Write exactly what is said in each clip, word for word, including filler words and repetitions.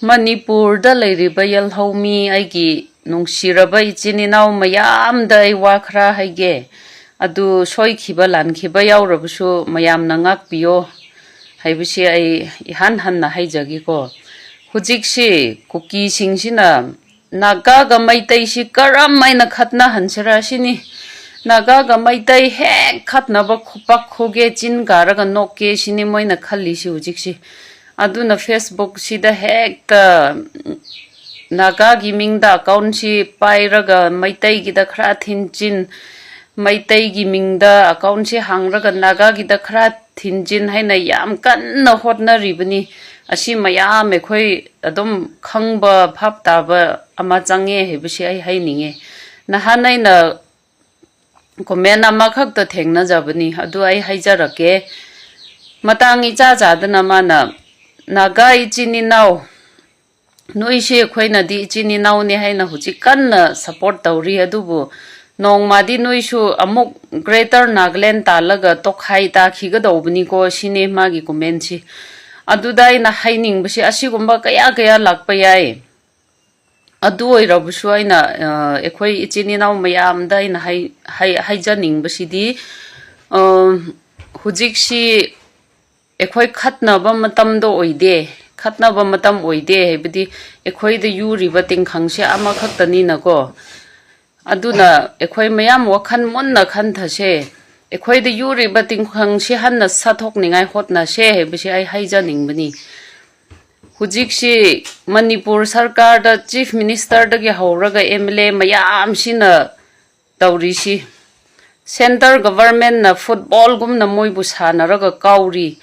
ꯃꯅꯤꯄꯨꯔꯗ ꯂꯩꯔꯤꯕ ꯌꯦꯜꯍꯧꯃꯤ ꯑꯩꯒꯤ ꯅꯨꯡꯁꯤꯔꯕ ꯏꯆꯤꯟ ꯏꯅꯥꯎ ꯃꯌꯥꯝꯗ ꯑꯩ ꯋꯥ ꯈꯔ ꯍꯥꯏꯒꯦ꯫ ꯑꯗꯨ ꯁꯣꯏꯈꯤꯕ ꯂꯥꯟꯈꯤꯕ ꯌꯥꯎꯔꯕꯁꯨ ꯃꯌꯥꯝꯅ ꯉꯥꯛꯄꯤꯌꯣ ꯍꯥꯏꯕꯁꯤ ꯑꯩ ꯏꯍꯥꯟ ꯍꯥꯟꯅ ꯍꯥꯏꯖꯒꯦꯀꯣ꯫ ꯍꯧꯖꯤꯛꯁꯤ ꯀꯨꯀꯤꯁꯤꯡꯁꯤꯅ ꯅꯥꯒꯥꯒ ꯃꯩꯇꯩꯁꯤ ꯀꯔꯝ ꯍꯥꯏꯅ ꯈꯠꯅꯍꯟꯁꯤꯔꯥ ꯁꯤꯅꯤ꯫ ꯅꯥꯒꯥꯒ ꯃꯩꯇꯩ ꯍꯦꯛ ꯈꯠꯅꯕ ꯈꯨꯄꯥꯛ ꯈꯨꯒꯦ, ꯆꯤꯟ ꯀꯥꯔꯒ ꯅꯣꯛꯀꯦ ꯁꯤꯅꯤ ꯃꯣꯏꯅ ꯈꯜꯂꯤꯁꯤ ꯍꯧꯖꯤꯛꯁꯤ꯫ ꯑꯗꯨꯅ Facebookꯁꯤꯗ ꯍꯦꯛꯇ ꯅꯥꯒꯥꯒꯤ ꯃꯤꯡꯗ accountꯁꯤ ꯄꯥꯏꯔꯒ ꯃꯩꯇꯩꯒꯤꯗ ꯈꯔ ꯊꯤꯟꯖꯤꯟ, ꯃꯩꯇꯩꯒꯤ ꯃꯤꯡꯗ accountꯁꯤ ꯍꯥꯡꯔꯒ ꯅꯥꯒꯥꯒꯤꯗ ꯈꯔ ꯊꯤꯟꯖꯤꯟ ꯍꯥꯏꯅ ꯌꯥꯝ ꯀꯟꯅ ꯍꯣꯠꯅꯔꯤꯕꯅꯤ꯫ ꯑꯁꯤ ꯃꯌꯥꯝ ꯑꯩꯈꯣꯏ ꯑꯗꯨꯝ ꯈꯪꯕ ꯚꯥꯞ ꯇꯥꯕ ꯑꯃ ꯆꯪꯉꯦ ꯍꯥꯏꯕꯁꯤ ꯑꯩ ꯍꯥꯏꯅꯤꯡꯉꯦ꯫ ꯅꯍꯥꯟ ꯑꯩꯅ comment ꯑꯃꯈꯛꯇ ꯊꯦꯡꯅꯖꯕꯅꯤ, ꯑꯗꯨ ꯑꯩ ꯍꯥꯏꯖꯔꯛꯀꯦ꯫ ꯃꯇꯥꯡ ꯏꯆꯥ ꯆꯥꯗꯅ ꯃꯥꯅ, "ꯅꯥꯒꯥ ꯏꯆꯤꯟ ꯏꯅꯥꯎ, ꯅꯣꯏꯁꯦ ꯑꯩꯈꯣꯏꯅꯗꯤ ꯏꯆꯤꯟ ꯏꯅꯥꯎꯅꯦ ꯍꯥꯏꯅ ꯍꯧꯖꯤꯛ ꯀꯟꯅ support ꯇꯧꯔꯤ, ꯑꯗꯨꯕꯨ ꯅꯣꯡꯃꯗꯤ ꯅꯣꯏꯁꯨ ꯑꯃꯨꯛ Greater Nagaland ꯇꯥꯜꯂꯒ ꯇꯣꯈꯥꯏ ꯇꯥꯈꯤꯒꯗꯧꯕꯅꯤꯀꯣ" ꯁꯤꯅꯦ ꯃꯥꯒꯤ commentꯁꯤ꯫ ꯑꯗꯨꯗ ꯑꯩꯅ ꯍꯥꯏꯅꯤꯡꯕꯁꯤ, ꯑꯁꯤꯒꯨꯝꯕ ꯀꯌꯥ ꯀꯌꯥ ꯂꯥꯛꯄ ꯌꯥꯏ꯫ ꯑꯗꯨ ꯑꯣꯏꯔꯕꯁꯨ ꯑꯩꯅ, ꯑ, ꯑꯩꯈꯣꯏ ꯏꯆꯤꯟ ꯏꯅꯥꯎ ꯃꯌꯥꯝꯗ ꯑꯩꯅ ꯍꯥꯏ-, ꯍꯥꯏ-, ꯍꯥꯏꯖꯅꯤꯡꯕꯁꯤꯗꯤ, ꯑ, ꯍꯧꯖꯤꯛꯁꯤ ꯑꯩꯈꯣꯏ ꯈꯠꯅꯕ ꯃꯇꯝꯗꯣ ꯑꯣꯏꯗꯦ꯫ ꯈꯠꯅꯕ ꯃꯇꯝ ꯑꯣꯏꯗꯦ ꯍꯥꯏꯕꯗꯤ ꯑꯩꯈꯣꯏꯗ ꯌꯨꯔꯤꯕ ꯇꯤꯡꯈꯪꯁꯦ ꯑꯃꯈꯛꯇꯅꯤꯅꯀꯣ꯫ ꯑꯗꯨꯅ ꯑꯩꯈꯣꯏ ꯃꯌꯥꯝ ꯋꯥꯈꯜ ꯃꯨꯟꯅ ꯈꯟꯊꯁꯦ꯫ ꯑꯩꯈꯣꯏꯗ ꯌꯨꯔꯤꯕ ꯇꯤꯡꯈꯪꯁꯤ ꯍꯟꯅ ꯁꯠꯊꯣꯛꯅꯤꯡꯉꯥꯏ ꯍꯣꯠꯅꯁꯦ ꯍꯥꯏꯕꯁꯤ ꯑꯩ ꯍꯥꯏꯖꯅꯤꯡꯕꯅꯤ꯫ ꯍꯧꯖꯤꯛꯁꯤ ꯃꯅꯤꯄꯨꯔ ꯁꯔꯀꯥꯔꯗ Chief Ministerꯗꯒꯤ ꯍꯧꯔꯒ M L A ꯃꯌꯥꯝꯁꯤꯅ ꯇꯧꯔꯤꯁꯤ꯫ Centre Governmentꯅ footballꯒꯨꯝꯅ ꯃꯣꯏꯕꯨ ꯁꯥꯟꯅꯔꯒ ꯀꯥꯎꯔꯤ꯫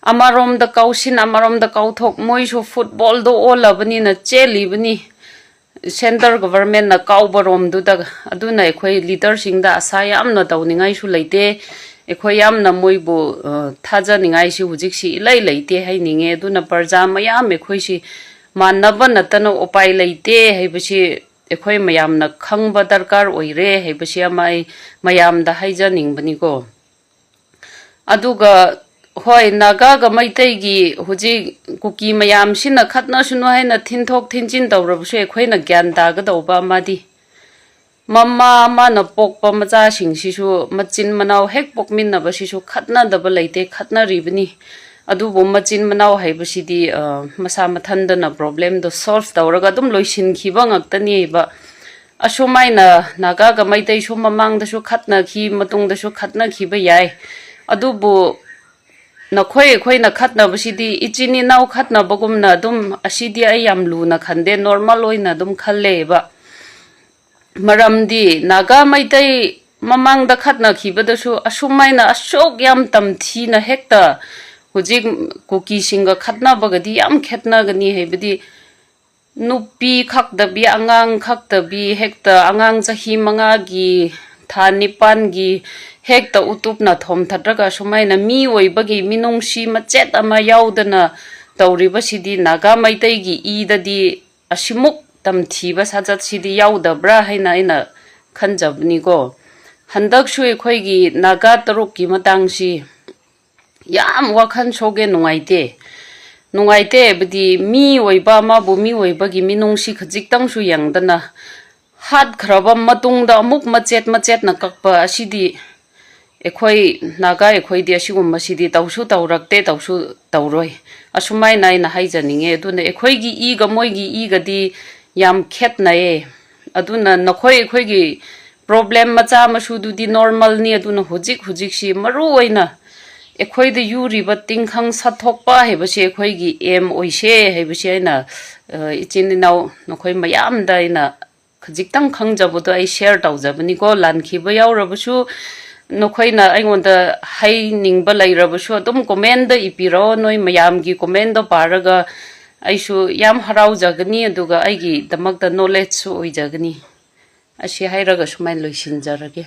ꯑꯃꯔꯣꯝꯗ ꯀꯥꯎꯁꯤꯟ, ꯑꯃꯔꯣꯝꯗ ꯀꯥꯎꯊꯣꯛ, ꯃꯣꯏꯁꯨ footballꯗꯣ ꯑꯣꯜꯂꯕꯅꯤꯅ ꯆꯦꯜꯂꯤꯕꯅꯤ꯫ Centre Governmentꯅ ꯀꯥꯎꯕꯔꯣꯝꯗꯨꯗ, ꯑꯗꯨꯅ ꯑꯩꯈꯣꯏ leaderꯁꯤꯡꯗ ꯑꯁꯥ ꯌꯥꯝꯅ ꯇꯧꯅꯤꯡꯉꯥꯏꯁꯨ ꯂꯩꯇꯦ꯫ ꯑꯩꯈꯣꯏ ꯌꯥꯝꯅ ꯃꯣꯏꯕꯨ, ꯑ, ꯊꯥꯖꯅꯤꯡꯉꯥꯏꯁꯤ ꯍꯧꯖꯤꯛꯁꯤ ꯏꯂꯩ ꯂꯩꯇꯦ ꯍꯥꯏꯅꯤꯡꯉꯦ꯫ ꯑꯗꯨꯅ ꯄ꯭ꯔꯖꯥ ꯃꯌꯥꯝ ꯑꯩꯈꯣꯏꯁꯤ ꯃꯥꯟꯅꯕ ꯅꯠꯇꯅ ꯎꯄꯥꯏ ꯂꯩꯇꯦ ꯍꯥꯏꯕꯁꯤ ꯑꯩꯈꯣꯏ ꯃꯌꯥꯝꯅ ꯈꯪꯕ ꯗꯔꯀꯥꯔ ꯑꯣꯏꯔꯦ ꯍꯥꯏꯕꯁꯤ ꯑꯃ ꯑꯩ ꯃꯌꯥꯝꯗ ꯍꯥꯏꯖꯅꯤꯡꯕꯅꯤꯀꯣ꯫ ꯑꯗꯨꯒ ꯍꯣꯏ, ꯅꯥꯒꯥꯒ ꯃꯩꯇꯩꯒꯤ ꯍꯧꯖꯤꯛ ꯀꯨꯀꯤ ꯃꯌꯥꯝꯁꯤꯅ ꯈꯠꯅꯁꯅꯨ ꯍꯥꯏꯅ ꯊꯤꯟꯊꯣꯛ ꯊꯤꯟꯖꯤꯟ ꯇꯧꯔꯕꯁꯨ ꯑꯩꯈꯣꯏꯅ ꯒ꯭ꯌꯥꯟ ꯇꯥꯒꯗꯧꯕ ꯑꯃꯗꯤ, ꯃꯃꯥ ꯑꯃꯅ ꯄꯣꯛꯄ ꯃꯆꯥꯁꯤꯡꯁꯤꯁꯨ ꯃꯆꯤꯟ ꯃꯅꯥꯎ ꯍꯦꯛ ꯄꯣꯛꯃꯤꯟꯅꯕꯁꯤꯁꯨ ꯈꯠꯅꯗꯕ ꯂꯩꯇꯦ, ꯈꯠꯅꯔꯤꯕꯅꯤ꯫ ꯑꯗꯨꯕꯨ ꯃꯆꯤꯟ ꯃꯅꯥꯎ ꯍꯥꯏꯕꯁꯤꯗꯤ, ꯑ, ꯃꯁꯥ ꯃꯊꯟꯗꯅ problemꯗꯣ solve ꯇꯧꯔꯒ ꯑꯗꯨꯝ ꯂꯣꯏꯁꯤꯟꯈꯤꯕ ꯉꯥꯛꯇꯅꯦꯕ꯫ ꯑꯁꯨꯃꯥꯏꯅ ꯅꯥꯒꯥꯒ ꯃꯩꯇꯩꯁꯨ ꯃꯃꯥꯡꯗꯁꯨ ꯈꯠꯅꯈꯤ, ꯃꯇꯨꯡꯗꯁꯨ ꯈꯠꯅꯈꯤꯕ ꯌꯥꯏ꯫ ꯑꯗꯨꯕꯨ ꯅꯈꯣꯏ ꯑꯩꯈꯣꯏꯅ ꯈꯠꯅꯕꯁꯤꯗꯤ ꯏꯆꯤꯟ ꯏꯅꯥꯎ ꯈꯠꯅꯕꯒꯨꯝꯅ ꯑꯗꯨꯝ, ꯑꯁꯤꯗꯤ ꯑꯩ ꯌꯥꯝ ꯂꯨꯅ ꯈꯟꯗꯦ, normal ꯑꯣꯏꯅ ꯑꯗꯨꯝ ꯈꯜꯂꯦꯕ꯫ ꯃꯔꯝꯗꯤ ꯅꯥꯒꯥ ꯃꯩꯇꯩ ꯃꯃꯥꯡꯗ ꯈꯠꯅꯈꯤꯕꯗꯁꯨ ꯑꯁꯨꯃꯥꯏꯅ ꯑꯁꯨꯛ ꯌꯥꯝ ꯇꯝꯊꯤꯅ ꯍꯦꯛꯇ ꯍꯧꯖꯤꯛ ꯀꯨꯀꯤꯁꯤꯡꯒ ꯈꯠꯅꯕꯒꯗꯤ ꯌꯥꯝ ꯈꯦꯠꯅꯒꯅꯤ꯫ ꯍꯥꯏꯕꯗꯤ ꯅꯨꯄꯤ ꯈꯛꯇꯕꯤ, ꯑꯉꯥꯡ ꯈꯛꯇꯕꯤ, ꯍꯦꯛꯇ ꯑꯉꯥꯡ ꯆꯍꯤ ꯃꯉꯥꯒꯤ, ꯊꯥ ꯅꯤꯄꯥꯟꯒꯤ ꯍꯦꯛꯇ ꯎꯇꯨꯞꯅ ꯊꯣꯝꯊꯠꯂꯒ ꯁꯨꯃꯥꯏꯅ ꯃꯤ ꯑꯣꯏꯕꯒꯤ ꯃꯤꯅꯨꯡꯁꯤ ꯃꯆꯦꯠ ꯑꯃ ꯌꯥꯎꯗꯅ ꯇꯧꯔꯤꯕꯁꯤꯗꯤ ꯅꯥꯒꯥ ꯃꯩꯇꯩꯒꯤ ꯏꯗꯗꯤ ꯑꯁꯤꯃꯨꯛ ꯇꯝꯊꯤꯕ ꯁꯥꯖꯠꯁꯤꯗꯤ ꯌꯥꯎꯗꯕ꯭ꯔꯥ ꯍꯥꯏꯅ ꯑꯩꯅ ꯈꯟꯖꯕꯅꯤꯀꯣ꯫ ꯍꯟꯗꯛꯁꯨ ꯑꯩꯈꯣꯏꯒꯤ ꯅꯥꯒꯥ ꯇꯔꯨꯛꯀꯤ ꯃꯇꯥꯡꯁꯤ ꯌꯥꯝ ꯋꯥꯈꯜ ꯁꯣꯛꯑꯦ, ꯅꯨꯡꯉꯥꯏꯇꯦ꯫ ꯅꯨꯡꯉꯥꯏꯇꯦ ꯍꯥꯏꯕꯗꯤ ꯃꯤ ꯑꯣꯏꯕ ꯑꯃꯕꯨ ꯃꯤ ꯑꯣꯏꯕꯒꯤ ꯃꯤꯅꯨꯡꯁꯤ ꯈꯖꯤꯛꯇꯪꯁꯨ ꯌꯦꯡꯗꯅ ꯍꯥꯠꯈ꯭ꯔꯕ ꯃꯇꯨꯡꯗ ꯑꯃꯨꯛ ꯃꯆꯦꯠ ꯃꯆꯦꯠꯅ ꯀꯛꯄ ꯑꯁꯤꯗꯤ ꯑꯩꯈꯣꯏ ꯅꯥꯒꯥ ꯑꯩꯈꯣꯏꯗꯤ ꯑꯁꯤꯒꯨꯝꯕꯁꯤꯗꯤ ꯇꯧꯁꯨ ꯇꯧꯔꯛꯇꯦ, ꯇꯧꯁꯨ ꯇꯧꯔꯣꯏ꯫ ꯑꯁꯨꯃꯥꯏꯅ ꯑꯩꯅ ꯍꯥꯏꯖꯅꯤꯡꯉꯦ꯫ ꯑꯗꯨꯅ ꯑꯩꯈꯣꯏꯒꯤ ꯏꯒ ꯃꯣꯏꯒꯤ ꯏꯒꯗꯤ ꯌꯥꯝ ꯈꯦꯠꯅꯩꯌꯦ꯫ ꯑꯗꯨꯅ ꯅꯈꯣꯏ ꯑꯩꯈꯣꯏꯒꯤ problem ꯃꯆꯥ ꯃꯁꯨꯗꯨꯗꯤ normalꯅꯤ꯫ ꯑꯗꯨꯅ ꯍꯧꯖꯤꯛ ꯍꯧꯖꯤꯛꯁꯤ ꯃꯔꯨ ꯑꯣꯏꯅ ꯑꯩꯈꯣꯏꯗ ꯌꯨꯔꯤꯕ ꯇꯤꯡꯈꯪ ꯁꯥꯊꯣꯛꯄ ꯍꯥꯏꯕꯁꯤ ꯑꯩꯈꯣꯏꯒꯤ aim ꯑꯣꯏꯁꯦ ꯍꯥꯏꯕꯁꯤ ꯑꯩꯅ, ꯑ, ꯏꯆꯤꯟ ꯏꯅꯥꯎ ꯅꯈꯣꯏ ꯃꯌꯥꯝꯗ ꯑꯩꯅ ꯈꯖꯤꯛꯇꯪ ꯈꯪꯖꯕꯗꯣ ꯑꯩ share ꯇꯧꯖꯕꯅꯤꯀꯣ꯫ ꯂꯥꯟꯈꯤꯕ ꯌꯥꯎꯔꯕꯁꯨ, ꯅꯈꯣꯏꯅ ꯑꯩꯉꯣꯟꯗ ꯍꯥꯏꯅꯤꯡꯕ ꯂꯩꯔꯕꯁꯨ ꯑꯗꯨꯝ commentꯗ ꯏꯕꯤꯔꯛꯑꯣ꯫ ꯅꯣꯏ ꯃꯌꯥꯝꯒꯤ commentꯗꯣ ꯄꯥꯔꯒ ꯑꯩꯁꯨ ꯌꯥꯝ ꯍꯔꯥꯎꯖꯒꯅꯤ, ꯑꯗꯨꯒ ꯑꯩꯒꯤꯗꯃꯛꯇ knowledgeꯁꯨ ꯑꯣꯏꯖꯒꯅꯤ꯫ ꯑꯁꯤ ꯍꯥꯏꯔꯒ ꯁꯨꯃꯥꯏꯅ ꯂꯣꯏꯁꯤꯟꯖꯔꯒꯦ꯫